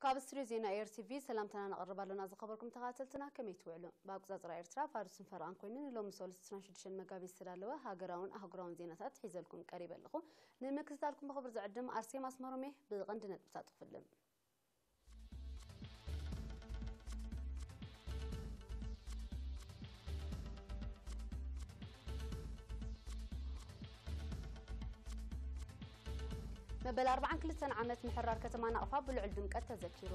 ኣብ ስቱድዮ ዜና ኤር ቲ ቪ ሰላምታና ነቕርብ ኣሎና። ዝኸበርኩም ተኸታተልትና ከመይ ትውዕሉ? ብኣቆጻጽራ ኤርትራ ፋዱስን ፈረቓን ኮይኑ ንሎሚ ሰሉስ ዕስራን ሽዱሽተን መጋቢት ዝተዳለወ ሃገራውን ኣህጉራውን ዜናታት ሒዘልኩም ቀሪበ ኣለኹ። ንምክትታልኩም ብኽብሪ ዝዕድም ኣርሴማ ኣስመሮም እየ። ብቐንዲ ነጥብታት ክፍልም። መበል ኣርባዓን ክልተን ዓመት ምሕራር ከተማ ናቕፋ ብልዑል ድምቀት ተዘኪሩ።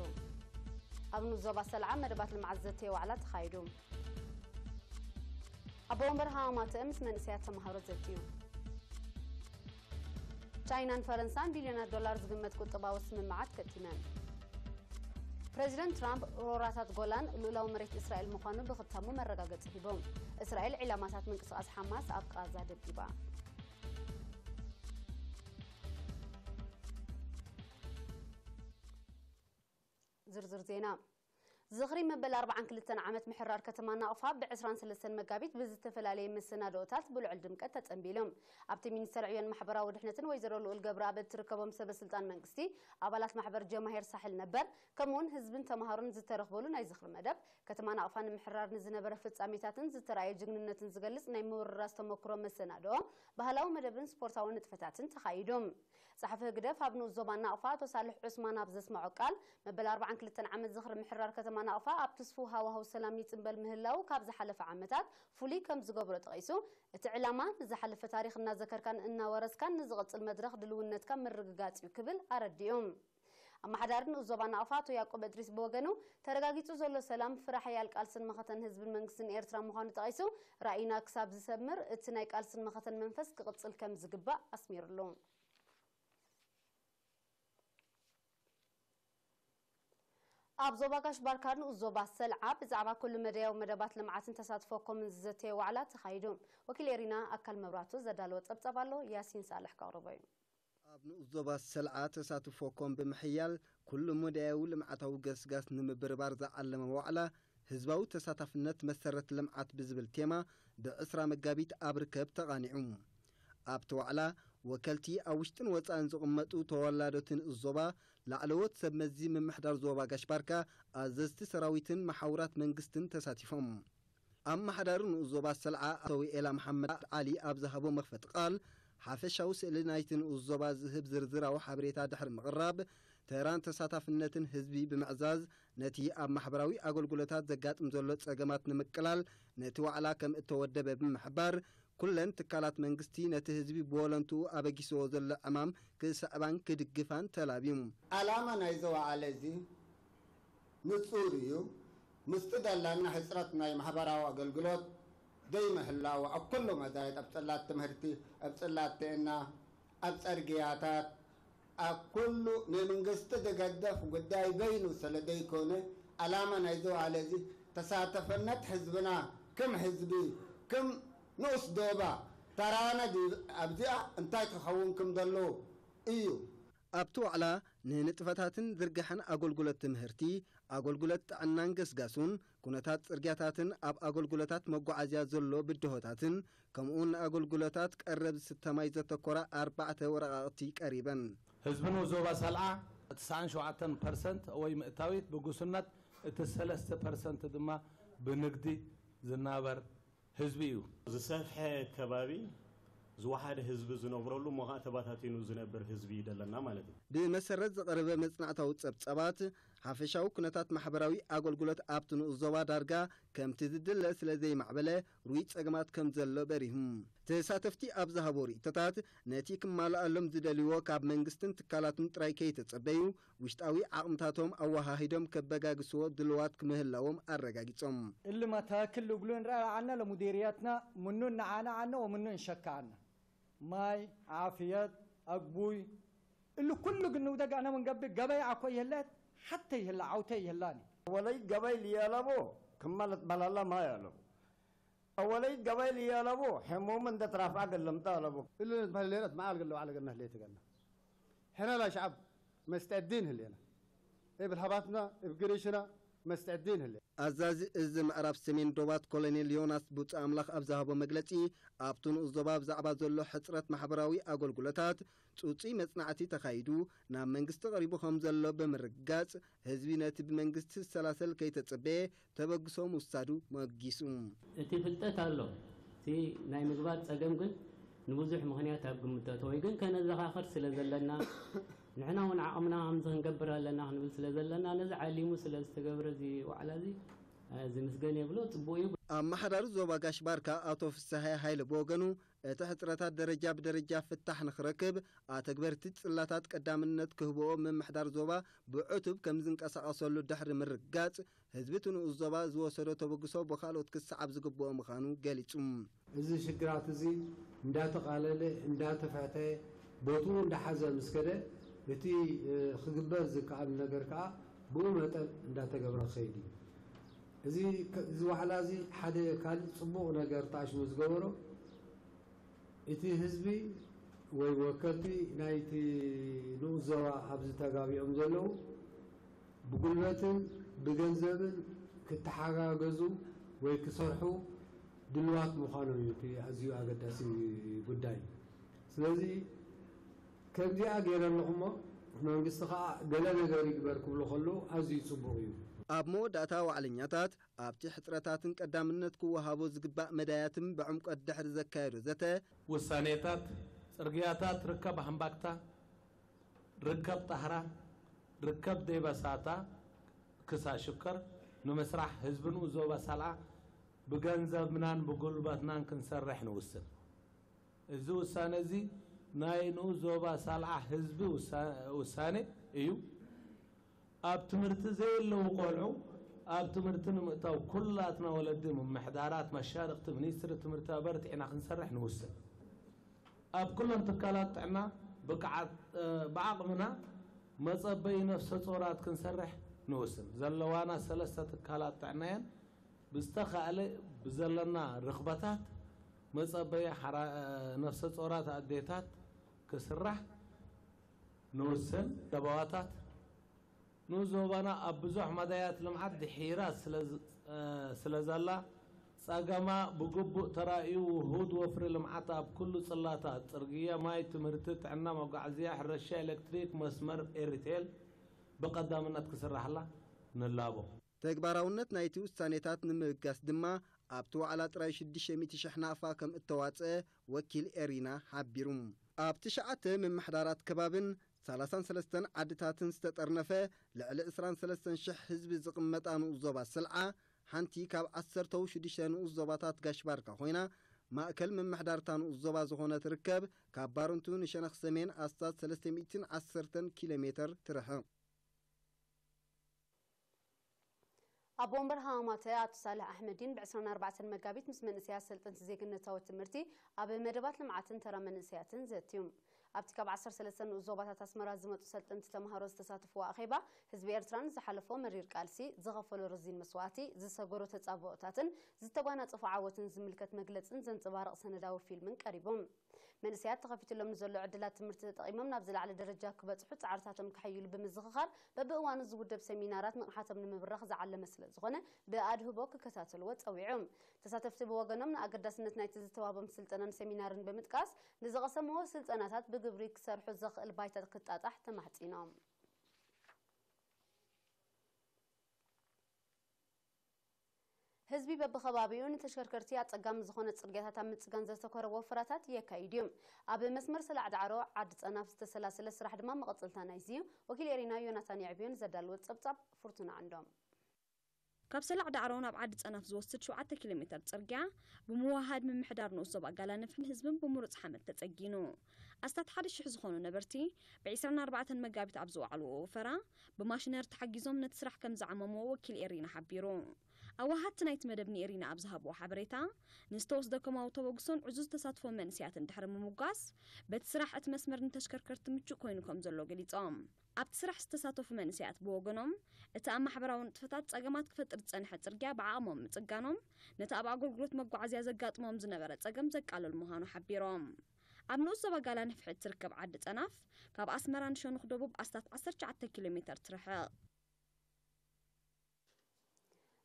ኣብ ንኡስ ዞባ ሰልዓ መደባት ልምዓት ዘተየ ዋዕላ ተኻይዱ። ኣቦ ወንበር ሃማማተአ ምስ መንእሰያት ተምሃሮ ዘትዩ። ቻይናን ፈረንሳን ቢልዮናት ዶላር ዝግመት ቁጠባዊ ስምምዓት ከቲመን። ፕሬዚደንት ትራምፕ ሮራታት ጎላን ልኡላዊ መሬት እስራኤል ምዃኑ ብኽታሙ መረጋገጺ ሂቦም። እስራኤል ዒላማታት ምንቅስቓስ ሓማስ ኣብ ቃዛ ደብዲባ። ዝርዝር ዜና። ዝኽሪ መበል ኣርባዓን ክልተን ዓመት ምሕራር ከተማ ናቕፋ ብ ዕስራን ሰለስተን መጋቢት ብዝተፈላለየ መሰናድኦታት ብልዑል ድምቀት ተጸንቢሉ። ኣብቲ ሚኒስተር ዕዮን ማሕበራዊ ድሕነትን ወይዘሮ ልኡል ገብረኣብ እትርከቦም ሰበ ስልጣን መንግስቲ፣ ኣባላት ማሕበር ጀማሂር ሳሕል ነበር፣ ከምኡውን ህዝብን ተምሃሮን ዝተረኽበሉ ናይ ዝኽሪ መደብ፣ ከተማ ናቕፋ ንምሕራር ንዝነበረ ፍጻሜታትን ዝተራእየ ጅግንነትን ዝገልጽ ናይ ምውርራስ ተመክሮ መሰናድኦ፣ ባህላዊ መደብን ስፖርታዊ ንጥፈታትን ተኻይዱ። ጸሓፊ ህግደፍ ኣብ ንኡስ ዞባ ናቕፋ ኣቶ ሳልሕ ዑስማን ኣብ ዘስመዖ ቃል፣ መበል ኣርባዓን ክልተን ዓመት ዝኽሪ ምሕራር ከተማ ናቕፋ ኣብ ትስፉው ሃዋህው ሰላም ይጽንበል ምህላው ካብ ዝሓለፈ ዓመታት ፍሉይ ከም ዝገብሮ ጠቒሱ፣ እቲ ዕላማ ንዝሓለፈ ታሪኽ እናዘከርካን እናወረስካን ንዝቕጽል መድረኽ ድልውነትካ ምርግጋጽ እዩ ክብል ኣረዲኡ። ኣመሓዳሪ ንኡስ ዞባ ናቕፋ ኣቶ ያዕቆብ እድሪስ ብወገኑ፣ ተረጋጊጹ ዘሎ ሰላም ፍረ ሓያል ቃልስን መኸተን ህዝብን መንግስትን ኤርትራ ምዃኑ ጠቒሱ፣ ራእይና ክሳብ ዝሰምር እቲ ናይ ቃልስን መኸተን መንፈስ ክቕጽል ከም ዝግባእ ኣስሚሩሉ። ኣብ ዞባ ጋሽ ባርካ ንኡስ ዞባ ሰልዓ ብዛዕባ ኩሉ መደያዊ መደባት ልምዓትን ተሳትፎ ኮምን ዝዘተየ ዋዕላ ተኻይዱ። ወኪል ኤሪና ኣካል መብራቱ ዘዳለወ ጸብጻብ ኣሎ፣ ያሲን ሳልሕ ከቕርቦ እዩ። ኣብ ንኡስ ዞባ ሰልዓ ተሳትፎ ኮም ብምሕያል ኩሉ መደያዊ ልምዓታዊ ገስጋስ ንምብርባር ዝዓለመ ዋዕላ ህዝባዊ ተሳታፍነት መሰረት ልምዓት ብዝብል ቴማ ብዕስራ መጋቢት ኣብ ርከብ ተቓኒዑ። ኣብቲ ዋዕላ ወከልቲ ኣብ ውሽጥን ወጻእን ዝቕመጡ ተወላዶትን ዞባ ላዕለዎት ሰብ መዚ ምምሕዳር ዞባ ጋሽ ባርካ ኣዘዝቲ ሰራዊትን መሓውራት መንግስትን ተሳቲፎም። ኣመሓዳሪ ንኡስ ዞባ ሰልዓ ኣቶ ዊኤላ መሓመድ ዓሊ ኣብ ዝሃቦ መኽፈቲ ቃል ሓፈሻዊ ስእሊ ናይቲ ንኡስ ዞባ ዝህብ ዝርዝራዊ ሓበሬታ ድሕሪ ምቕራብ ተራን ተሳታፍነትን ህዝቢ ብምዕዛዝ ነቲ ኣብ ማሕበራዊ ኣገልግሎታት ዘጋጥም ዘሎ ጸገማት ንምቅላል ነቲ ዋዕላ ከም እተወደበ ብምሕባር ኩለን ትካላት መንግስቲ ነቲ ህዝቢ ብወለንትኡ ኣበጊስዎ ዘሎ ዕማም ክስዕባን ክድግፋን ተላብዩ። ዓላማ ናይዚ ዋዕላ እዚ ንጹር እዩ። ምስቲ ደላና ሕጽረት ናይ ማሕበራዊ ኣገልግሎት ዘይምህላው ኣብ ኩሉ መዳያት ኣብ ጽላት ትምህርቲ፣ ኣብ ጽላት ጥዕና፣ ኣብ ጸርግያታት፣ ኣብ ኩሉ ንመንግስቲ ዝገደፍ ጉዳይ በይኑ ስለ ዘይኮነ፣ ዓላማ ናይዚ ዋዕላ እዚ ተሳተፈነት ህዝብና ከም ህዝቢ፣ ከም ንኡስ ዶባ ተራና ድዩ ኣብዚኣ እንታይ ክኸውን ከም ዘለዎ እዩ። ኣብቲ ዋዕላ ንንጥፈታትን ዝርግሐን ኣገልግሎት ትምህርቲ፣ ኣገልግሎት ጥዕናን ገስጋሱን፣ ኩነታት ጽርግያታትን ኣብ ኣገልግሎታት መጓዓዝያ ዘሎ ብድሆታትን፣ ከምኡውን ንኣገልግሎታት ቀረብ ዝስተ ማይ ዘተኮራ ኣርባዕተ ወረቓቕቲ ቀሪበን። ህዝቢ ንኡስ ዞባ ሰልዓ ተስዓን ሸውዓተን ፐርሰንት ወይ ምእታዊት ብጉስነት፣ እቲ ሰለስተ ፐርሰንት ድማ ብንግዲ ዝናበር ህዝቢ እዩ። ዝሰፍሐ ከባቢ፣ ዝወሓደ ህዝቢ ዝነብረሉ፣ እሞ ኸዓ ተባታቲኑ ዝነብር ህዝቢ እዩ ደለና ማለት እዩ። ብመሰረት ዝቐረበ መጽናዕታዊ ጸብጻባት፣ ሓፈሻዊ ኩነታት ማሕበራዊ ኣገልግሎት ኣብቲ ንኡስ ዞባ ዳርጋ ከምቲ ዝድለ ስለ ዘይማዕበለ ርኡይ ጸገማት ከም ዘሎ በሪሁ። ተሳተፍቲ ኣብ ዝሃቦ ርእይቶታት፣ ነቲ ክማልኣሎም ዝደልይዎ ካብ መንግስትን ትካላትን ጥራይ ከይተጸበዩ፣ ውሽጣዊ ዓቕምታቶም ኣወሃሂዶም ከበጋግስዎ ድልዋት ክምህላዎም ኣረጋጊጾም። اللي متاكل لقلون رأى عنا لمديرياتنا منون نعانا عنا ومنون شك عنا. ماي، عافيات، أقبوي. اللي كل قلنا ودق أنا من قبل قبي عكو يهلات، حتى يهلا عوتي يهلاني. ولي قبي ليالبو، كمالت بلالا ما يالبو. أولي قبي ليالبو، حموم من دترافع قلمتا لبو. اللي نتبهل ليلة ما قال له على قلنا ليه تقلنا. ሕና ላ ሸዓብ መስተዕዲን ህሌና። እብ ለሃባትና፣ እብ ግርሽና፣ መስትዕድል ህለ። ኣዛዚ እዚ ምዕራብ ሰሜን ዶባት ኮሎኔል ዮናስ ቡጻ ኣምላኽ ኣብ ዝሃቦ መግለጺ፣ ኣብቲ ንኡስ ዞባ ብዛዕባ ዘሎ ሕጽረት ማሕበራዊ ኣገልግሎታት ጽጹይ መጽናዕቲ ተኻይዱ ናብ መንግስቲ ቀሪቡ ከም ዘሎ ብምርጋጽ፣ ህዝቢ ነቲ ብመንግስቲ ዝሰላሰል ከይተጸበየ ተበግሶ ምውሳዱ መጊሱ። እቲ ፍልጠት ኣሎ። እቲ ናይ ምግባር ጸገም ግን ንብዙሕ ምኽንያት ኣብ ግምት ተእቶ ወይ ግን ከነዘኻኽር ስለ ዘለና፣ ንሕና እውን ዓቕምና ከምዚ ክንገብር ኣለና ክንብል ስለ ዘለና፣ ነዚ ዓሊሙ ስለ ዝተገብረ እዚ ዋዕላ እዚ፣ እ፣ ዝምስገን የብሎ፣ ጽቡቕ እዩ። ኣመሓዳሪ ዞባ ጋሽ ባርካ ኣቶ ፍስሃየ ሃይለ ብወገኑ፣ እቲ ሕጽረታት ደረጃ ብደረጃ ፍታሕ ንኽረክብ፣ ኣተግበርቲ ጽላታት ቀዳምነት ክህብኦ ምምሕዳር ዞባ ብዕቱብ ከም ዝንቀሳቐሰሉ ድሕሪ ምርጋጽ፣ ህዝቢ እቲ ንኡስ ዞባ ዝወሰዶ ተበግሶ ብኻልኦት ክሰዓብ ዝግብኦ ምዃኑ ገሊጹ። እዚ ሽግራት እዚ እንዳተቓለለ፣ እንዳተፈተ፣ ቦትኡ እንዳሓዘ ምስ ከደ፣ እቲ፣ እ፣ ክግበር ዝከኣል ነገር ከኣ ብኡ መጠን እንዳተገብረ ክኸይድ እዩ። እዚ ከ-፣ እዚ ዋዕላ እዚ ሓደ ካልእ ጽቡቕ ነገር ተኣሽሙ ዝገበሮ፣ እቲ ህዝቢ ወይ ወከልቲ ናይቲ ንኡስ ዞባ ኣብዚ ተጋቢኦም ዘለዉ ብጉልበትን ብገንዘብን ክተሓጋገዙ ወይ ክሰርሑ ድልዋት ምዃኖም እዩ እቲ ኣዝዩ ኣገዳሲ ጉዳይ። ስለዚ ከምዚኣ ገይረ ኣለኹ እሞ መንግስቲ ኸኣ ገለ ነገር ይግበር ክብሉ ከለዉ ኣዝዩ ጽቡቕ እዩ። ኣብ መወዳእታ ዋዕለኛታት ኣብቲ ሕጽረታትን ቀዳምነት ክወሃቦ ዝግባእ መዳያትን ብዕምቆት ድሕሪ ዘካየዶ ዘተ፣ ውሳኔታት፣ ጽርግያታት ርከብ ሃምባክታ፣ ርከብ ጣህራ፣ ርከብ ደይበሳታ ክሳ ሽከር ንምስራሕ ህዝቢ ንኡስ ዞባ ሳልዓ ብገንዘብናን ብጉልበትናን ክንሰርሕ ንውስን። እዚ ውሳነ እዚ ናይ ንኡስ ዞባ ሳልዓ ህዝቢ ውሳ-፣ ውሳኔ እዩ። ኣብ ትምህርቲ ዘየለዉ ቆልዑ ኣብ ትምህርቲ ንምእታው ኩላትና ወለዲ፣ ምምሕዳራት፣ መሻርኽቲ፣ ሚኒስትሪ ትምህርቲ ኣበርቲዕና ክንሰርሕ ንውስን። ኣብ ኩለን ትካላት ጥዕና ብቅዓት፣ እ፣ ብዓቕምና መጸበዪ ነፍሰ ጾራት ክንሰርሕ ንውስን። ዘለዋና ሰለስተ ትካላት ጥዕና እየን። ብዝተኻእለ ብዘለና ርኽበታት መጸበዪ ሓራ-፣ እ፣ ነፍሰ ጾራት ኣዴታት ክስራሕ ንውስን። ደባዋታት ንኡስ ዞባና ኣብ ብዙሕ መዳያት ልምዓት ድሒራ ስለ ዝ-፣ እ፣ ስለ ዘላ፣ ጸገማ ብግቡእ ተራእዩ ውሁድ ወፍሪ ልምዓት ኣብ ኩሉ ጽላታት፣ ጽርግያ፣ ማይ፣ ትምህርቲ፣ ጥዕና፣ መጓዓዝያ፣ ሕርሻ፣ ኤሌክትሪክ፣ መስመር ኤሪቴል ብቐዳምነት ክስራሕላ ንላቦ። ተግባራውነት ናይቲ ውሳኔታት ንምብጋስ ድማ ኣብቲ ዋዕላ ጥራይ ሽዱሽተ ሚእቲ ሽሕ ናቕፋ ከም እተዋጽአ ወኪል ኤሪና ሓቢሩ። ኣብ ትሽዓተ ምምሕዳራት ከባብን ሰላሳን ሰለስተን ዓድታትን ዝተጠርነፈ ልዕሊ ዕስራን ሰለስተን ሽሕ ህዝቢ ዝቕመጣ ንኡስ ዞባ ስልዓ፣ ሓንቲ ካብ ዓሰርተው ሽዱሽተ ንኡስ ዞባታት ጋሽ ባርካ ኮይና፣ ማእከል ምምሕዳርታ ንኡስ ዞባ ዝኾነት ርከብ፣ ካብ ባረንቱ ንሸነኽ ሰሜን ኣስታት ሰለስተ ሚእትን ዓሰርተን ኪሎ ሜተር ትርሕቕ። ኣቦ ወንበር ሃማማተ ኣቶ ሳልሕ ኣሕመዲን ብ ዕስራን ኣርባዕተን መጋቢት ምስ መንእሰያት ሰልጠንቲ ዜግነታዊ ትምህርቲ ኣብ መደባት ልምዓትን ተራ መንእሰያትን ዘትዩ። ኣብቲ ካብ ዓሰርተ ሰለስተ ንኡስ ዞባታት ኣስመራ ዝመጹ ሰልጠንቲ ተምሃሮ ዝተሳተፍዎ ኣኼባ፣ ህዝቢ ኤርትራ ንዝሓለፎ መሪር ቃልሲ ዝኸፈሎ ረዚን መስዋእቲ፣ ዝሰገሮ ተጻብኦታትን ዝተጓናጸፎ ዓወትን ዝምልከት መግለጽን ዘንጸባርቕ ሰነዳዊ ፊልምን ቀሪቡ። መንእሰያት ተኸፊትሎም ንዘሎ ዕድላት ትምህርቲ ተጠቒሞም ናብ ዝለዓለ ደረጃ ክበጽሑ ጻዕርታቶም ከሐይሉ ብምዝኽኻር፣ በብእዋኑ ዝውደብ ሰሚናራት ንቕሓቶም ንምብራኽ ዝዓለመ ስለ ዝኾነ፣ ብኣድህቦ ክከታተልዎ ጸዊዑ። ተሳተፍቲ ብወገኖም ንኣገዳስነት ናይቲ ዝተዋህቦም ስልጠናን ሰሚናርን ብምጥቃስ፣ ንዝቐሰምዎ ስልጠናታት ብግብሪ ክሰርሑ ዘኽእል ባይታ ክጣጣሕ ተማሕጺኖም። ህዝቢ በብኸባቢኡ ንተሽከርከርቲ ኣጸጋሚ ዝኾነ ጽርግያታት ኣብ ምጽጋን ዘተኮረ ወፈራታት የካይድ እዩ። ኣብ መስመር ሰላዕ ዳዕሮ ዓዲ ጸናፍ ዝተሰላሰለ ስራሕ ድማ መቐጸልታ ናይዚ እዩ። ወኪል ኤሪና ዮናታን የዕብዮን ዘዳለወ ጸብጻብ ፍርቱና ዓንዶም። ካብ ሰላዕ ዳዕሮ ናብ ዓዲ ጸናፍ ዝወስድ ሸውዓተ ኪሎ ሜተር ጽርግያ ብምውሃድ ምምሕዳር ንኡስ ዞባ ኣጋላነፍን ህዝብን ብምሩጽ ሓመድ ተጸጊኑ። ኣስታት ሓደ ሽሕ ዝኾኑ ነበርቲ ብ ዕስራን ኣርባዕተን መጋቢት ኣብ ዝወዓልዎ ወፈራ ብማሽነር ተሓጊዞም ነቲ ስራሕ ከም ዝዓመምዎ ወኪል ኤሪና ሓቢሩ። ኣዋሃድቲ ናይቲ መደብ ንኤሪና ኣብ ዝሃብዎ ሓበሬታ፣ ንዝተወስደ ከማዊ ተበግሶን ዕዙዝ ተሳትፎ መንእሰያትን ድሕሪ ምምጓስ፣ በቲ ስራሕ እቲ መስመር ንተሽከርከርቲ ምቹእ ኮይኑ ከም ዘሎ ገሊጾም። ኣብቲ ስራሕ ዝተሳተፉ መንእሰያት ብወገኖም፣ እቲ ኣብ ማሕበራዊ ንጥፈታት ጸገማት ክፈጥር ዝጸንሐ ጽርግያ ብዓቕሞም ምጽጋኖም፣ ነቲ ኣብ ኣገልግሎት መጓዓዝያ ዘጋጥሞም ዝነበረ ጸገም ዘቃልል ምዃኑ ሓቢሮም። ኣብ ንኡስ ዞባ ጋላ ንፍሒ እትርከብ ዓዲ ጸናፍ፣ ካብ ኣስመራ ንሸኑኽ ደቡብ ኣስታት ዓሰርተ ትሽዓተ ኪሎ ሜተር ትርሕቕ።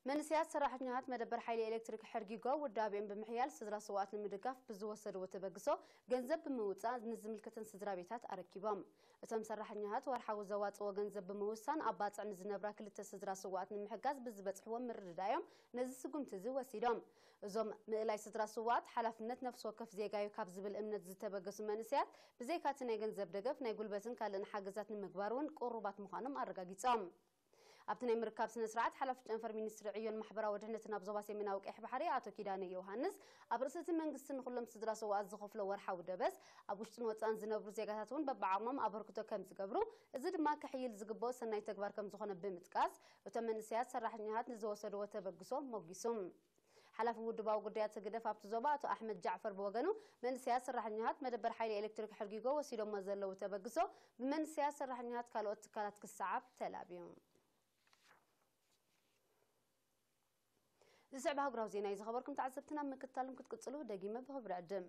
መንእሰያት ሰራሕተኛታት መደበር ሓይሊ ኤሌክትሪክ ሕርጊጎ ውዳቤኦም ብምሕያል ስድራ ስውኣት ንምድጋፍ ብዝወሰድዎ ተበግሶ ገንዘብ ብምውፃእ ንዝምልከተን ስድራ ቤታት ኣረኪቦም። እቶም ሰራሕተኛታት ወርሓዊ ዘዋፅዎ ገንዘብ ብምውሳን ኣብ ባፅዕ ንዝነብራ ክልተ ስድራ ስውኣት ንምሕጋዝ ብዝበፅሕዎ ምርድዳዮም ነዚ ስጉምቲ እዚ ወሲዶም። እዞም ምእላይ ስድራ ስውኣት ሓላፍነት ነፍሲ ወከፍ ዜጋዩ ካብ ዝብል እምነት ዝተበገሱ መንእሰያት ብዘይካቲ ናይ ገንዘብ ደገፍ ናይ ጉልበትን ካልእን ሓገዛት ንምግባር እውን ቅሩባት ምዃኖም ኣረጋጊፆም። ኣብቲ ናይ ምርካብ ስነ ስርዓት ሓላፊ ጨንፈር ሚኒስትሪ ዕዮን ማሕበራዊ ድሕነትን ኣብ ዞባ ሰሜናዊ ቀይሕ ባሕሪ ኣቶ ኪዳነ ዮሃንስ ኣብ ርእሲ እቲ መንግስቲ ንኩሎም ስድራ ስውኣት ዝኸፍሎ ወርሓዊ ደበስ ኣብ ውሽጥን ወፃእን ዝነብሩ ዜጋታት እውን በብዓቕሞም ኣበርክቶ ከም ዝገብሩ፣ እዚ ድማ ክሕይል ዝግብኦ ሰናይ ተግባር ከም ዝኾነ ብምጥቃስ እቶም መንእሰያት ሰራሕተኛታት ንዝወሰድዎ ተበግሶ ሞጊሱ። ሓላፊ ውድባዊ ጉዳያት ህግደፍ ኣብቲ ዞባ ኣቶ ኣሕመድ ጃዕፈር ብወገኑ መንእሰያት ሰራሕተኛታት መደበር ሓይሊ ኤሌክትሪክ ሕርጊጎ ወሲዶሞ ዘለዉ ተበግሶ ብመንእሰያት ሰራሕተኛታት ካልኦት ትካላት ክሰዓብ ተላብዩ። ዝስዕብ ኣህጉራዊ ዜና እዩ ዝኸበርኩም ተዓዘብትና፣ ምክትታልኩም ክትቅጽሉ ደጊመ ብኽብሪ ዕድም።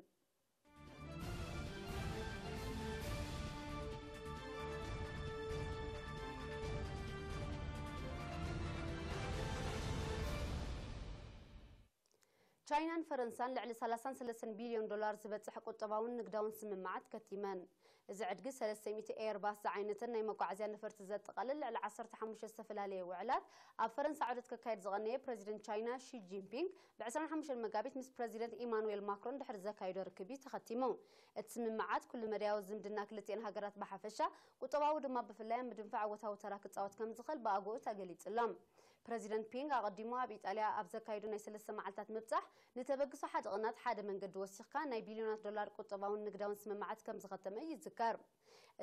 ቻይናን ፈረንሳን ልዕሊ ሰላሳን ሰለስተን ቢልዮን ዶላር ዝበጽሕ ቁጠባውን ንግዳውን ስምምዓት ከቲመን። እዚ ዕድጊ ሰለስተ ሚእቲ ኤርባስ ዝዓይነተን ናይ መጓዓዝያ ነፈርቲ ዘጠቓልል ልዕሊ ዓሰርተ ሓሙሽተ ዝተፈላለየ ውዕላት ኣብ ፈረንሳ ዑደት ከካየድ ዝቐነየ ፕረዚደንት ቻይና ሺ ጂንፒንግ ብ ዕስራን ሓሙሽተን መጋቢት ምስ ፕረዚደንት ኢማኑኤል ማክሮን ድሕሪ ዘካይዶ ርክብ እዩ ተኸቲሙ። እቲ ስምምዓት ኩሉ መዳያዊ ዝምድና ክልቲኤን ሃገራት ብሓፈሻ ቁጠባዊ ድማ ብፍላይ ኣብ ምድንፋዕ ኣወታዊ ተራ ክጻወት ከም ዝኽእል ብኣግኡ ተገሊጹ ኣሎ። ፕረዚደንት ፒንግ ኣቐዲሙ ኣብ ኢጣልያ ኣብ ዘካይዶ ናይ ሰለስተ መዓልታት ምብጻሕ ንተበግሶ ሓደ ቅናት ሓደ መንገዲ ወሲኽካ ናይ ቢልዮናት ዶላር ቁጠባውን ንግዳውን ስምምዓት ከም ዝኸተመ ይዝከር።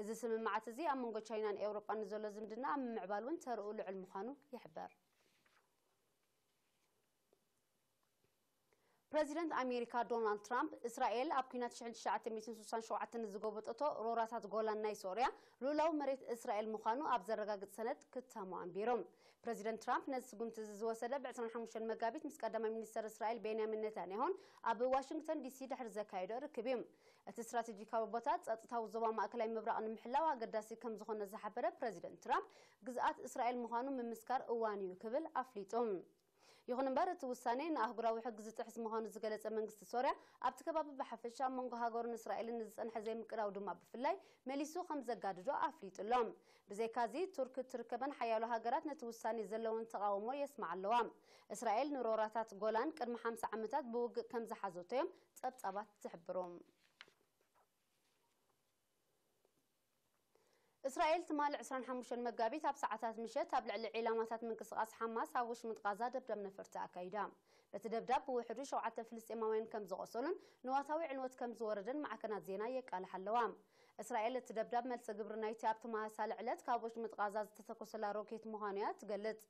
እዚ ስምምዓት እዚ ኣብ መንጎ ቻይናን ኤውሮጳን ንዘሎ ዝምድና ኣብ ምምዕባል እውን ተርኡ ልዑል ምዃኑ ይሕበር። ፕረዚደንት ኣሜሪካ ዶናልድ ትራምፕ እስራኤል ኣብ ኲናት ሽሕን ትሽዓተ ሚእትን ስሳን ሸውዓተን ዝጎበጠቶ ሮራታት ጎላን ናይ ሶርያ ሉላዊ መሬት እስራኤል ምዃኑ ኣብ ዘረጋግጽ ሰነድ ክታሙ ኣንቢሮም። ፕረዚደንት ትራምፕ ነዚ ስጉምቲ እዚ ዝወሰደ ብ ዕስራን ሓሙሽተን መጋቢት ምስ ቀዳማይ ሚኒስተር እስራኤል ቤንያሚን ኔታንያሁን ኣብ ዋሽንግተን ዲሲ ድሕሪ ዘካየዶ ርክብ እዩ። እቲ ስትራቴጂካዊ ቦታ ጸጥታዊ ዞባ ማእከላይ ምብራቕ ንምሕላው ኣገዳሲ ከም ዝኾነ ዝሓበረ ፕረዚደንት ትራምፕ፣ ግዝኣት እስራኤል ምዃኑ ምምስካር እዋን እዩ ክብል ኣፍሊጡ። ይኹን እምበር እቲ ውሳኔ ንኣህጉራዊ ሕጊ ዝጥሕስ ምዃኑ ዝገለጸ መንግስቲ ሶርያ ኣብቲ ከባቢ ብሓፈሻ ኣብ መንጎ ሃገሩን እስራኤልን ንዝጸንሐ ዘይምቅዳው ድማ ብፍላይ መሊሱ ከም ዘጋድዶ ኣፍሊጡ ኣሎ። ብዘይካዚ ቱርክ እትርከበን ሓያሎ ሃገራት ነቲ ውሳኔ ዘለወን ተቓውሞ የስምዓ ኣለዋ። እስራኤል ንሮራታት ጎላን ቅድሚ ሓምሳ ዓመታት ብውግእ ከም ዝሓዘቶ እዮም ጸብጻባት ዝሕብሩ። እስራኤል ትማሊ ዕስራን ሓሙሽተን መጋቢት ኣብ ሰዓታት ምሸት ኣብ ልዕሊ ዒላማታት ምንቅስቓስ ሓማስ ኣብ ውሽምጥ ቃዛ ደብዳብ ነፈርቲ ኣካይዳ። በቲ ደብዳብ ብውሕዱ ሸውዓተ ፍልስጤማውያን ከም ዝቖሰሉን ንዋታዊ ዕንወት ከም ዝወረደን ማዕከናት ዜና የቃልሓ ኣለዋ። እስራኤል እቲ ደብዳብ መልሰ ግብሪ ናይቲ ኣብቲ መሳሊ ዕለት ካብ ውሽምጥ ቃዛ ዝተተኮሰላ ሮኬት ምዃኑ እያ ትገልጽ።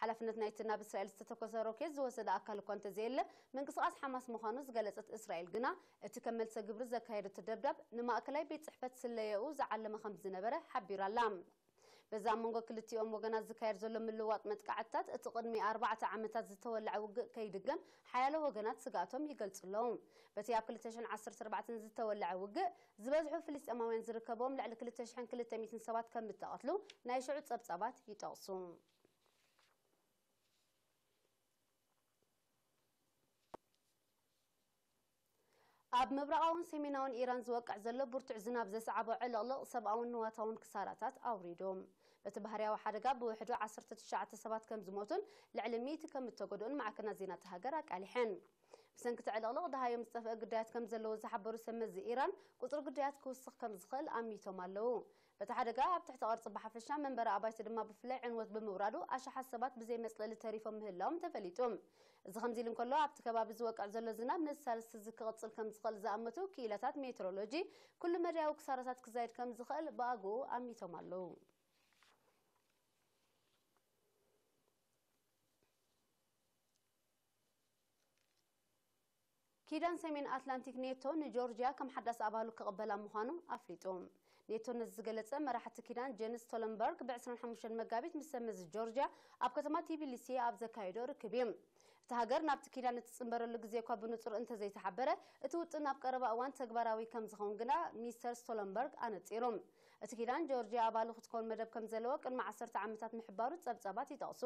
ሓላፍነት ናይቲ ናብ እስራኤል ዝተተኮሰ ሮኬት ዝወሰደ ኣካል እኳ እንተዘየለ፣ ምንቅስቓስ ሓማስ ምዃኑ ዝገለጸት እስራኤል ግና፣ እቲ ከም መልሰ ግብሪ ዘካየደቶ ደብዳብ ንማእከላይ ቤት ጽሕፈት ስለየኡ ዝዓለመ ከም ዝነበረ ሓቢራ ኣላ። በዚ ኣብ መንጎ ክልቲኦም ወገናት ዝካየድ ዘሎ ምልውዋጥ መጥቃዕትታት፣ እቲ ቅድሚ ኣርባዕተ ዓመታት ዝተወልዐ ውግእ ከይድገም ሓያሎ ወገናት ስግኣቶም ይገልጹ ኣለዉ። በቲ ኣብ ክልተ ሽሕን ዓሰርተ ኣርባዕተን ዝተወልዐ ውግእ፣ ዝበዝሑ ፍልስጤማውያን ዝርከብዎም ልዕሊ ክልተ ሽሕን ክልተ ሚእትን ሰባት ከም እተቐትሉ ናይ ሽዑ ጸብጻባት ይጠቕሱ። ኣብ ምብራቓውን ሰሜናውን ኢራን ዝወቅዕ ዘሎ ብርቱዕ ዝናብ ዘስዓቦ ዕልቕልቕ ሰብኣውን ንዋታውን ክሳራታት ኣውሪዱ። በቲ ባህርያዊ ሓደጋ ብውሕዱ ዓሰርተ ትሽዓተ ሰባት ከም ዝሞቱን ልዕሊ ሚእቲ ከም እተጎድኡን ማዕከናት ዜና እታ ሃገር ኣቃሊሐን። ብሰንኪ እቲ ዕልቕልቕ ደሃዮም ዝጠፍአ ግዳያት ከም ዘለዉ ዝሓበሩ ሰብ መዚ ኢራን፣ ቁጽሪ ግዳያት ክውስኽ ከም ዝኽእል ኣሚቶም ኣለዉ። በቲ ሓደጋ ኣብ ትሕቲ ቅርጺ ብሓፈሻ መንበሪ ኣባይቲ ድማ ብፍላይ ዕንወት ብምውራዱ ኣሽሓት ሰባት ብዘይ መጽለሊ ተሪፎም ምህላዎም ተፈሊጡ። እዚ ከምዚ ኢሉ እንከሎ፣ ኣብቲ ከባቢ ዝወቅዕ ዘሎ ዝናብ ነዚ ሳልስቲ እዚ ክቕጽል ከም ዝኽእል ዝኣመቱ ክኢላታት ሜትሮሎጂ፣ ኩሉ መዳያዊ ክሳራታት ክዛይድ ከም ዝኽእል ብኣግኡ ኣሚቶም ኣለዉ። ኪዳን ሰሜን ኣትላንቲክ ኔቶ ንጆርጅያ ከም ሓዳስ ኣባሉ ክቕበላ ምዃኑ ኣፍሊጡ። ኔቶ ነዚ ዝገለጸ፣ መራሕቲ ኪዳን ጀንስ ስቶለንበርግ ብ ዕስራን ሓሙሽተን መጋቢት ምስ ሰብ መዚ ጆርጅያ ኣብ ከተማ ቲቢሊሲ ኣብ ዘካየዶ ርክብ እዩ። እታ ሃገር ናብቲ ኪዳን እትጽንበረሉ ግዜ እኳ ብንጹር እንተዘይተሓበረ፣ እቲ ውጥን ኣብ ቀረባ እዋን ተግባራዊ ከም ዝኸውን ግና ሚስተር ስቶለንበርግ ኣነጺሩ። እቲ ኪዳን ጆርጅያ ኣባሉ ክትኮን መደብ ከም ዘለዎ ቅድሚ ዓሰርተ ዓመታት ምሕባሩ ጸብጻባት ይጠቕሱ።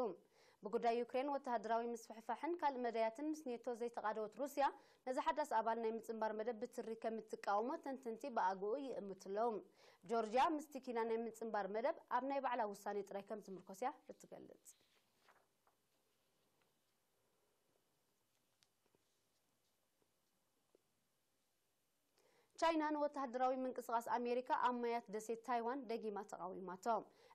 ብጉዳይ ዩክሬን ወተሃደራዊ ምስፍሕፋሕን ካልእ መዳያትን ምስ ኔቶ ዘይተቓደወት ሩስያ፣ ነዚ ሓዳስ ኣባል ናይ ምጽንባር መደብ ብትሪ ከም እትቃወሞ ተንተንቲ ብኣግኡ ይእምቱ ኣለዉ። ጆርጅያ ምስቲ ኪዳን ናይ ምጽንባር መደብ ኣብ ናይ ባዕላ ውሳኔ ጥራይ ከም ዝምርኮስ እያ እትገልጽ። ቻይና ንወተሃደራዊ ምንቅስቓስ ኣሜሪካ ኣብ ማያት ደሴት ታይዋን ደጊማ ተቓዊማቶ።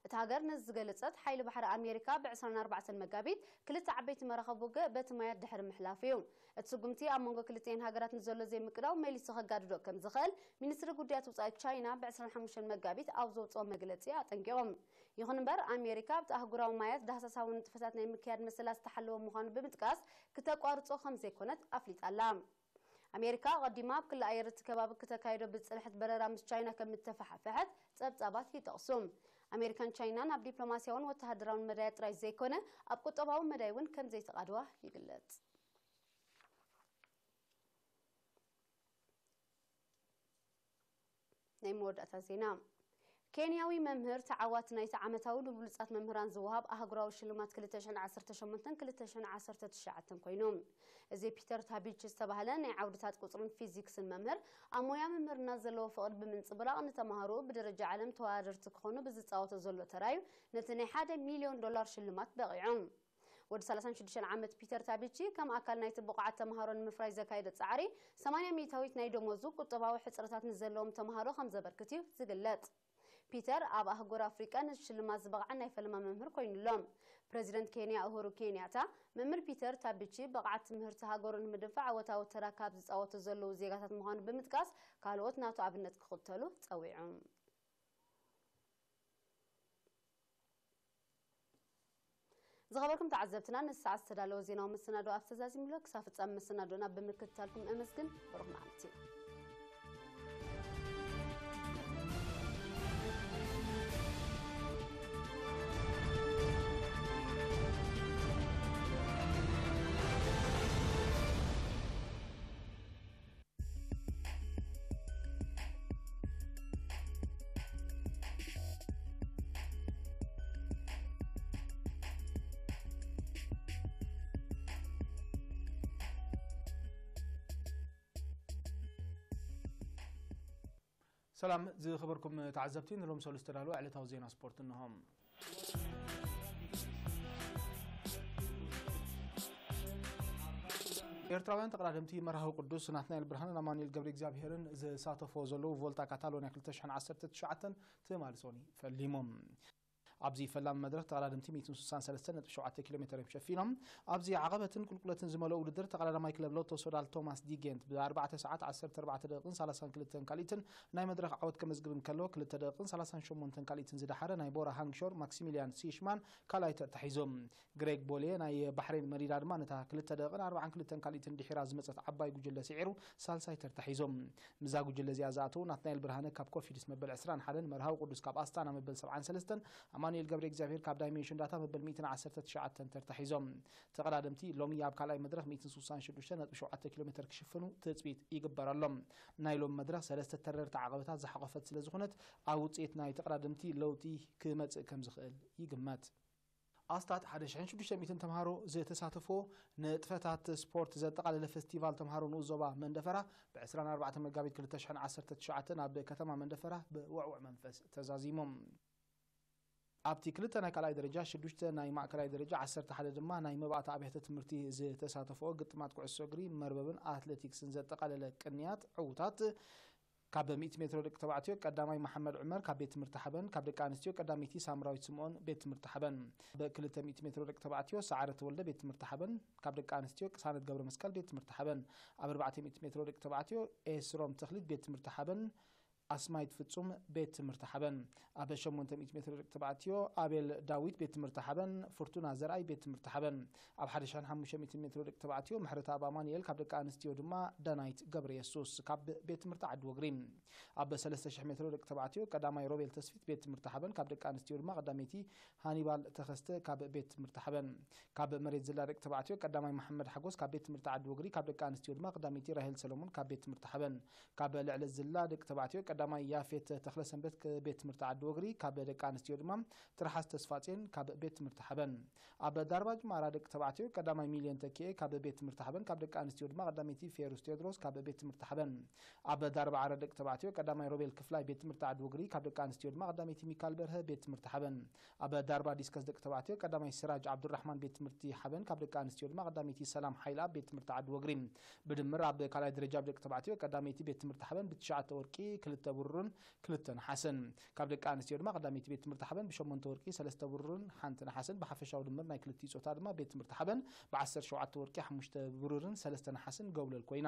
እታ ሃገር ነዚ ዝገለጸት፣ ሓይሊ ባሕሪ ኣሜሪካ ብ ዕስራን ኣርባዕተን መጋቢት ክልተ ዓበይቲ መራኸብ ውግእ በቲ ማያት ድሕሪ ምሕላፉ እዩ። እቲ ስጉምቲ ኣብ መንጎ ክልቲኤን ሃገራት ንዘሎ ዘይምቅዳው መሊሱ ከጋድዶ ከም ዝኽእል ሚኒስትሪ ጉዳያት ወጻኢ ቻይና ብ ዕስራን ሓሙሽተን መጋቢት ኣብ ዘውጽኦ መግለጺ ኣጠንቂቑ። ይኹን እምበር፣ ኣሜሪካ ኣብቲ ኣህጉራዊ ማያት ዳህሳሳዊ ንጥፈታት ናይ ምክያድ መሰላ ዝተሓለወ ምዃኑ ብምጥቃስ፣ ክተቋርጾ ከም ዘይኮነት ኣፍሊጣ ኣላ። ኣሜሪካ ኣቐዲማ ኣብ ክሊ ኣየር እቲ ከባቢ ክተካይዶ ብዝጸንሐት በረራ ምስ ቻይና ከም እተፋሓፈሐት ጸብጻባት ይጠቕሱ። ኣሜሪካን ቻይናን ኣብ ዲፕሎማስያውን ወተሃደራውን መዳያት ጥራይ ዘይኮነ፣ ኣብ ቁጠባዊ መዳይ እውን ከም ዘይተቓደዋ ይግለጽ። ናይ መወዳእታ ዜና። ኬንያዊ መምህር ተዓዋቲ ናይቲ ዓመታዊ ንብሉጻት መምህራን ዝወሃብ ኣህጉራዊ ሽልማት ክልተ ሽሕን ዓሰርተ ሸሞንተን ክልተ ሽሕን ዓሰርተ ትሽዓተን ኮይኑ። እዚ ፒተር ታቢች ዝተባህለ ናይ ዓውድታት ቁጽርን ፊዚክስን መምህር፣ ኣብ ሞያ መምህርና ዘለዎ ፍቕሪ ብምንጽብራቕ፣ ንተማሃሮኡ ብደረጃ ዓለም ተወዳደርቲ ክኾኑ ብዝጻወቶ ዘሎ ተራዩ፣ ነቲ ናይ ሓደ ሚልዮን ዶላር ሽልማት በቒዑ። ወዲ ሰላሳን ሽዱሽተን ዓመት ፒተር ታቢቺ፣ ከም ኣካል ናይቲ ብቑዓት ተማሃሮ ንምፍራይ ዘካየዶ ጻዕሪ፣ ሰማንያ ሚእታዊት ናይ ደሞዙ ቁጠባዊ ሕጽረታት ንዘለዎም ተማሃሮ ከም ዘበርክት እዩ ዝግለጽ። ፒተር ኣብ ኣህጉር ኣፍሪቃ ነዚ ሽልማት ዝበቕዐ ናይ ፈለማ መምህር ኮይኑ ኣሎ። ፕረዚደንት ኬንያ ኡሁሩ ኬንያታ፣ መምህር ፒተር ታቢቺ ብቕዓት ትምህርቲ ሃገሩ ንምድንፋዕ ኣወታዊ ተራ ካብ ዝጻወቱ ዘለዉ ዜጋታት ምዃኑ ብምጥቃስ፣ ካልኦት ናቱ ኣብነት ክኽተሉ ጸዊዑ። ዝኸበርኩም ተዓዘብትና፣ ነዚ ሰዓት ዝተዳለወ ዜናዊ መሰናዶ ኣብ ተዛዚምሎ። ክሳብ ፍጻመ መሰናዶና ብምክትታልኩም እመስግን። ብሩኽ መዓልቲ። ሰላም ዝኸበርኩም ተዓዘብቲ፣ ንሎም ሰሉስ ተዳለወ ዕለታዊ ዜና ስፖርት እንሆ። ኤርትራውያን ተቐዳደምቲ መርሃዊ ቅዱስ ናትናኤል ብርሃንን ኣማኑኤል ገብረ እግዚኣብሔርን ዝሳተፎ ዘለዉ ቮልታ ካታሎንያ ክልተ ሽሕን ዓሰርተ ትሽዓተን ትማሊ ሰኑይ ፈሊሞም። ኣብዚ ፈላሚ መድረኽ ተቐዳደምቲ ሚእትን ስሳን ሰለስተን ነጥቢ ሸውዓተ ኪሎ ሜተር እዮም ሸፊኖም። ኣብዚ ዓቐበትን ቁልቁለትን ዝመልኦ ውድድር ተቐዳዳማይ ክለብ ሎቶ ሶዳል ቶማስ ዲጌንት ብኣርባዕተ ሰዓት ዓሰርተ ኣርባዕተ ደቂቕን ሰላሳን ክልተን ካልኢትን ናይ መድረኽ ዓወት ከመዝግብ እንከሎ፣ ክልተ ደቂቕን ሰላሳን ሸሞንተን ካልኢትን ዝደሓረ ናይ ቦራ ሃንግሾር ማክሲሚልያን ሲሽማን ካልኣይ ተታሒዞም። ግሬግ ቦሌ ናይ ባሕሬን መሪዳ ድማ ነታ ክልተ ደቂቕን ኣርባዓን ክልተን ካልኢትን ድሒራ ዝመጸት ዓባይ ጉጅለ ስዒሩ ሳልሳይ ተርታ ሒዞም። ምስዛ ጉጅለ እዚኣ ዝኣተዉ ናትናኤል ብርሃነ ካብ ኮፊድስ መበል ዕስራን ሓደን፣ መርሃዊ ቅዱስ ካብ ኣስታና መበል ሰብዓን ሰለስተን፣ ኣማኑኤል ገብረ እግዚኣብሔር ካብ ዳይሜንሽን ዳታ መበል ሚእትን ዓሰርተ ትሽዓተን ተርታ ሒዞም። ተቐዳደምቲ ሎሚ ኣብ ካልኣይ መድረኽ ሚእትን ስሳን ሽዱሽተ ነጥቢ ሸውዓተ ኪሎ ሜተር ክሽፍኑ ትጽቢት ይግበረሎም። ናይ ሎሚ መድረኽ ሰለስተ ተረርቲ ዓቐበታት ዝሓቖፈት ስለ ዝኾነት፣ ኣብ ውጽኢት ናይ ተቐዳደምቲ ለውጢ ክመጽእ ከም ዝኽእል ይግመት። ኣስታት ሓደ ሽሕን ሽዱሽተ ሚእትን ተምሃሮ ዝተሳተፎ ንጥፈታት ስፖርት ዘጠቓለለ ፈስቲቫል ተምሃሮ ንኡስ ዞባ መንደፈራ ብ ዕስራን ኣርባዕተን መጋቢት ክልተ ሽሕን ዓሰርተ ትሽዓተን ኣብ ከተማ መንደፈራ ብውዕውዕ መንፈስ ተዛዚሞም። ኣብቲ ክልተ ናይ ካልኣይ ደረጃ፣ ሽዱሽተ ናይ ማእከላይ ደረጃ፣ ዓሰርተ ሓደ ድማ ናይ መባእታ ኣብያተ ትምህርቲ ዝተሳተፎ ግጥማት ኩዕሶ እግሪ፣ መርበብን ኣትሌቲክስን ዘጠቓለለ ቅንያት ዕዉታት ካብ ሚእቲ ሜትሮ ደቂ ተባዕትዮ ቀዳማይ መሓመድ ዑመር ካብ ቤት ትምህርቲ ሓበን፣ ካብ ደቂ ኣንስትዮ ቀዳመይቲ ሳምራዊት ስምኦን ቤት ትምህርቲ ሓበን። ብ ክልተ ሚእቲ ሜትሮ ደቂ ተባዕትዮ ሰዓረ ተወልደ ቤት ትምህርቲ ሓበን፣ ካብ ደቂ ኣንስትዮ ቅሳነት ገብረ መስቀል ቤት ትምህርቲ ሓበን። ኣብ ኣርባዕተ ሚእቲ ሜትሮ ደቂ ተባዕትዮ ኤስሮም ተኽሊት ቤት ትምህርቲ ሓበን፣ ኣስማይት ፍጹም ቤት ትምህርቲ ሓበን። ኣብ ሸሞንተ ሚእቲ ሜትሮ ደቂ ተባዕትዮ ኣቤል ዳዊት ቤት ትምህርቲ ሓበን፣ ፍርቱና ዘርኣይ ቤት ትምህርቲ ሓበን። ኣብ ሓደ ሽሕን ሓሙሽተ ሚእትን ሜትሮ ደቂ ተባዕትዮ ምሕረተኣብ ኣማኑኤል ካብ ደቂ ኣንስትዮ ድማ ዳናይት ገብረ የሱስ ካብ ቤት ትምህርቲ ዓዲ ወግሪ። ኣብ ሰለስተ ሽሕ ሜትሮ ደቂ ተባዕትዮ ቀዳማይ ሮቤል ተስፊት ቤት ትምህርቲ ሓበን ካብ ደቂ ኣንስትዮ ድማ ቀዳመይቲ ሃኒባል ተኸስተ ካብ ቤት ትምህርቲ ሓበን። ካብ መሬት ዝላ ደቂ ተባዕትዮ ቀዳማይ መሓመድ ሓጎስ ካብ ቤት ትምህርቲ ዓዲ ወግሪ ካብ ደቂ ኣንስትዮ ድማ ቀዳመይቲ ራሄል ሰለሙን ካብ ቤት ትምህርቲ ሓበን። ካብ ልዕሊ ዝላ ደቂ ተባዕትዮ ቀዳማይ ያፌት ተኽለሰንበት ከ-፣ ቤት ትምህርቲ ዓዲ ወግሪ ካብ ደቂ ኣንስትዮ ድማ ትርሓስ ተስፋጽዮን ካብ ቤት ትምህርቲ ሓበን። ኣብ ዳርባ ጅማራ ደቂ ተባዕትዮ ቀዳማይ ሚልዮን ተኪኤ ካብ ቤት ትምህርቲ ሓበን፣ ካብ ደቂ ኣንስትዮ ድማ ቀዳመይቲ ፌሩስ ቴዎድሮስ ካብ ቤት ትምህርቲ ሓበን። ኣብ ዳርባ ዓረ ደቂ ተባዕትዮ ቀዳማይ ሮቤል ክፍላይ ቤት ትምህርቲ ዓዲ ወግሪ ካብ ደቂ ኣንስትዮ ድማ ቀዳመይቲ ሚካል በርሀ ቤት ትምህርቲ ሓበን። ኣብ ዳርባ ዲስከስ ደቂ ተባዕትዮ ቀዳማይ ስራጅ ዓብዱራሕማን ቤት ትምህርቲ ሓበን ካብ ደቂ ኣንስትዮ ድማ ቀዳመይቲ ሰላም ሓይልኣብ ቤት ትምህርቲ ዓዲ ወግሪ። ብድምር ኣብ ካልኣይ ደረጃ ብደቂ ተባዕትዮ ቀዳመይቲ ቤት ትምህርቲ ሓበን ብትሽዓተ ወርቂ፣ ክልተ ብሩርን ክልተ ነሓስን። ካብ ደቂ ኣንስትዮ ድማ ቀዳመይቲ ቤት ትምህርቲ ሓበን ብሸሞንተ ወርቂ፣ ሰለስተ ብሩርን ሓንቲ ነሓስን፣ ብሓፈሻዊ ድምር ናይ ክልቲኡ ጾታ ድማ ቤት ትምህርቲ ሓበን ብዓሰርተ ሸውዓተ ወርቂ፣ ሓሙሽተ ብሩርን ሰለስተ ነሓስን ገብለል ኮይና።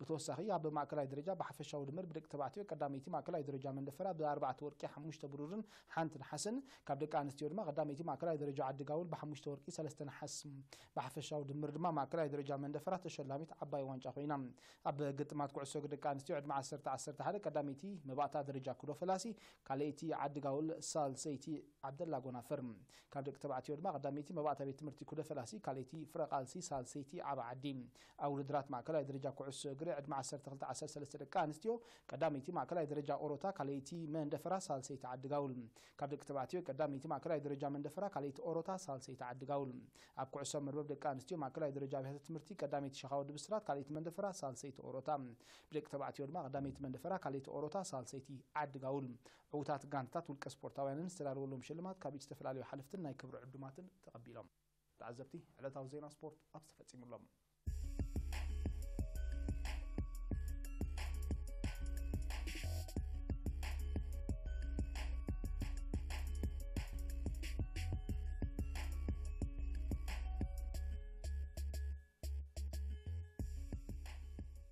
ብተወሳኺ ኣብ ማእከላይ ደረጃ ብሓፈሻዊ ድምር ብደቂ ተባዕትዮ ቀዳመይቲ ማእከላይ ደረጃ መንደፈራ ብኣርባዕተ ወርቂ፣ ሓሙሽተ ብሩርን ሓንቲ ነሓስን፣ ካብ ደቂ ኣንስትዮ ድማ ቀዳመይቲ ማእከላይ ደረጃ ዓዲ ጋውል ብሓሙሽተ ወርቂ፣ ሰለስተ ነሓስ፣ ብሓፈሻዊ ድምር ድማ ማእከላይ ደረጃ መንደፈራ ተሸላሚት ዓባይ ዋንጫ ኮይና። ኣብ ግጥማት ኩዕሶ እግሪ ደቂ ኣንስትዮ ዕድመ ዓሰርተ ዓሰርተ ሓደ ቀዳመይቲ መባእታ ደረጃ ኩዶ ፈላሲ፣ ካልኣይቲ ዓዲ ጋውል፣ ሳልሰይቲ ዓብደላ ጎናፍር። ካብ ደቂ ተባዕትዮ ድማ ቀዳመይቲ መባእታ ቤት ትምህርቲ ኩደ ፈላሲ፣ ካልኣይቲ ፍረ ቃልሲ፣ ሳልሰይቲ ዓባ ዓዲ። ኣብ ውድድራት ማእከላይ ደረጃ ኩዕሶ እግሪ ዕድመ ዓሰርተ ክልተ ዓሰርተ ሰለስተ ደቂ ኣንስትዮ ቀዳመይቲ ማእከላይ ደረጃ ኦሮታ፣ ካልኣይቲ መንደፈራ፣ ሳልሰይቲ ዓዲ ጋውል። ካብ ደቂ ተባዕትዮ ቀዳመይቲ ማእከላይ ደረጃ መንደፈራ፣ ካልኣይቲ ኦሮታ፣ ሳልሰይቲ ዓዲ ጋውል። ኣብ ኩዕሶ መርበብ ደቂ ኣንስትዮ ማእከላይ ደረጃ ኣብያተ ትምህርቲ ቀዳመይቲ ሸኻ ወዲ ብስራት፣ ካልኣይቲ መንደፈራ፣ ሳልሰይቲ ኦሮታ። ብደቂ ተባዕትዮ ድማ ቀዳመይቲ መንደፈራ፣ ካልኣይቲ ኦሮታ፣ ሳልሰይቲ ዓዲ ጋውል። ዕዉታት ጋንታታት ውልቀ ስፖርታውያንን ዝተዳለወሎም ሽልማት ካብ ኢድ ዝተፈላለዩ ሓለፍትን ናይ ክብሪ ዕዱማትን ተቐቢሎም። ተዓዘብቲ፣ ዕለታዊ ዜና ስፖርት ኣብዚ ተፈጺሙ ኣሎ።